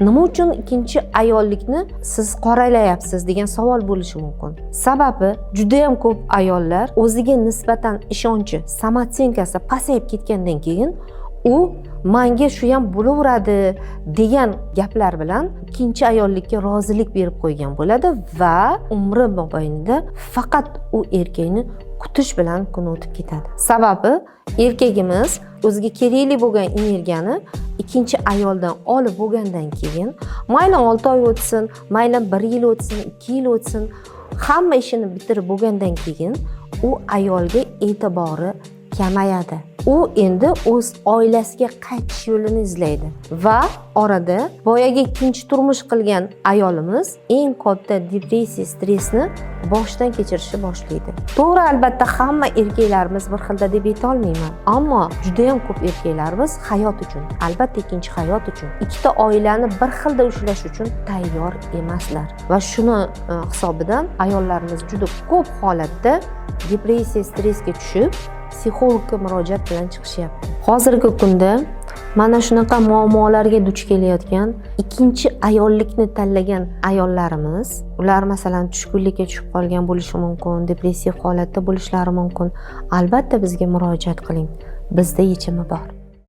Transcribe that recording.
Nima uchun ikkinchi ayollikni siz qoralayapsiz degan savol bo'lishi mumkin. Sababi, judayam ko'p ayollar o'ziga nisbatan ishonchi, самооценка si pasayib ketgandan keyin u "Manga shu ham bo'laveradi" degan gaplar bilan ikkinchi ayollikka rozilik berib qo'ygan bo'ladi va umri mobaynida faqat u erkakni kutish bilan kun o'tib ketadi. Sababi, erkagimiz o'ziga kerakli bo'lgan energiyani ikkinchi ayoldan olib bo'lgandan keyin, mayli 6 oy o'tsin, mayli bir yil o'tsin, 2 yil o'tsin, hamma ishini bitirib bo'lgandan keyin u ayolga e'tibori kamayadi. U endi o'z oilasiga qaytish yo'lini izlaydi va orada boyagi ikkinchi turmush qilgan ayolimiz eng katta depressiya, stressni boshdan kechirishni boshlaydi. To'g'ri, albatta, hamma erkaklarimiz bir xilda deb aytolmayman, ammo judayam ko'p erkaklarimiz hayot uchun, albatta, ikkinchi hayot uchun, ikkita oilani bir xilda ushlash uchun tayyor emaslar va shuni hisobidan ayollarimiz juda ko'p holatda depressiya, stressga tushib, psixologga murojaat bilan chiqishyapti. Hozirgi kunda mana shunaqa muammolarga duch kelayotgan, ikkinchi ayollikni tanlagan ayollarimiz, ular, masalan, tushkunlikka tushib qolgan bo'lishi mumkin, depressiv holatda bo'lishlari mumkin. Albatta, bizga murojaat qiling, bizda yechimi bor.